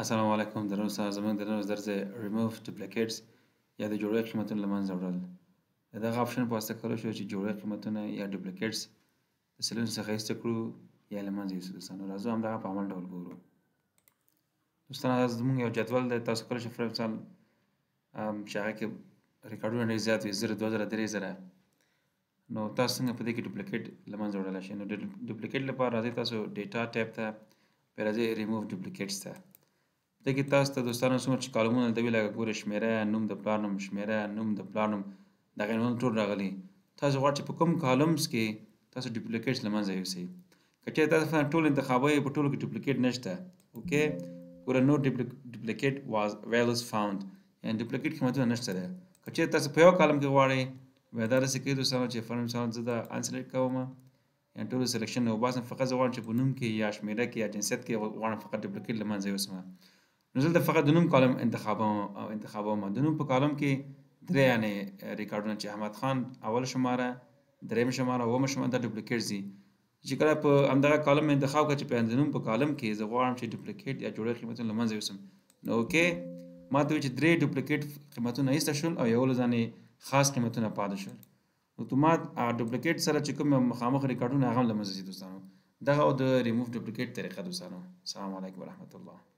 السلام علیکم درنو سره زموږ د نن ورځ درس دی ریموو ډوپلیکیټس یا د جوړوي قیمتونو له منځه وړل. د دغه آپشن په واسطه کولی شو چې جوړوي قیمتونه یا ډوپلیکیټس د سلونو څخه ایسته کړو یا له منځه یوسو. دوستانو راځو همدغه په عمل ډول ګورو. دوستانو دا زموږ یو جدول دی، تاسو کولی شئ فرض مثال چې هغه کې ریکارډونه ډېر زیات وي، 1000، 2000، 3000، نو تاسو څنګه په دې کې ډوپلیکیټ له منځه وړلی شئ؟ نو د ډوپلیکیټ لپاره راځئ تاسو ډیټا ټیب ته، بیا راځئ ریموو ډوپلیکیټس ته. دې کې تاسو ته دوستانو څومره چې کالمونه دلته وي، لکه ګورئ شمېره، نوم د پلار نوم، شمېره، نوم د پلار نوم، دغه عنوان ټول راغلي. تاسو غواړئ چې په کوم کالمز کې تاسو ډوپلیکیټس له منځه یوسئ. که چېرې تاسو مثلاً ټول انتخابوئ، په ټولو کې ډوپلیکیټ نشته، اوکې ګوره نو ډوپلیکیټ ویلوز فاوند، یعنې ډوپلیکیټ قیمتونه نشته دی. که چېرې تاسو په یو کالم کې غواړئ، بیا دا داسې کوي دوستانو چې فرض مثال زه دا انسلیکټ کوم، یعنې ټولو سلیکشن نه وباسم، فقط زه غواړم چې په نوم کې یا شمېره کې یا جنسیت کې غواړم فقط ډوپلیکیټ له منځه یوسم. نو زه دلته فقط د نوم کالم انتخابوم. د نوم په کالم کې درې یعنې ریکارډونه چې احمد خان اول شماره، دریم شماره، اوومه شماره، دا ډوپلیکیټس دي. چې کله په همدغه کالم انتخاب کړم چې په د نوم په کالم کې زه غواړم چې ډوپلیکیټ یا جوړې قیمتونه له منځه یوسم، نو اوکې ما ته وایي چې درې ډوپلیکیټ قیمتونه ایسته شول او 11 ځانې خاص قیمتونه پاتې شول. اتومات هغه ډوپلیکیټ سره چې کوم مخامخ ریکارډونه هغه هم له منځه ځي دوستانو. دغه او د ریموو ډوپلیکیټ طریقه دوستانو. السلام علیکم ورحمت الله.